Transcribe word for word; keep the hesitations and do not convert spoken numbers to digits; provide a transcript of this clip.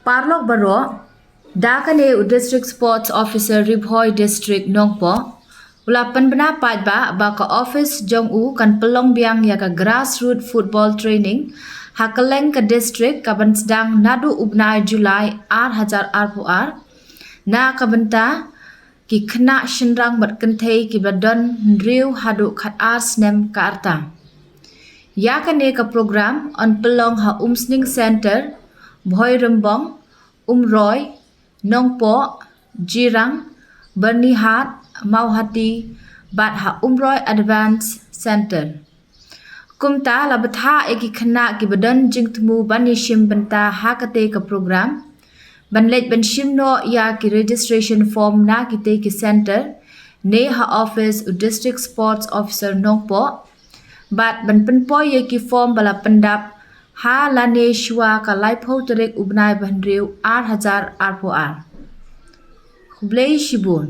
Paralok baroh, da kane u District Sports Officer Ri Bhoi District Nongpoh u la pynbna paidbah ba ka office jong u kan pynlong biang ïa ka grassroots football training ha kylleng ka district, ka ban sdang naduh u bnai July ar hajar arphew ar, na ka bynta ki khynnah shynrang bad kynthei kiba don hynriew haduh khatar snem ka rta. Ïa kane ka program yn pynlong ha Umsning Centre, Bhoirymbong, Umroi, Nongpoh, Jirang, Byrnihat, Mawhati bad ha Umroi Advance Centre. Kumta la bthah ïa ki khynnah kiba don jingthmu ban ïashim bynta ha kate ka program ban leit ban shim noh ïa ki registration form na kite ki centre ne ha office u District Sports Officer Nongpoh bad ban pynpoi ïa ki form ba la pyndap ha lane shuwa ka laiphew tarik u bnai ba hynriew ar hajar arphew ar. Khublei shibun.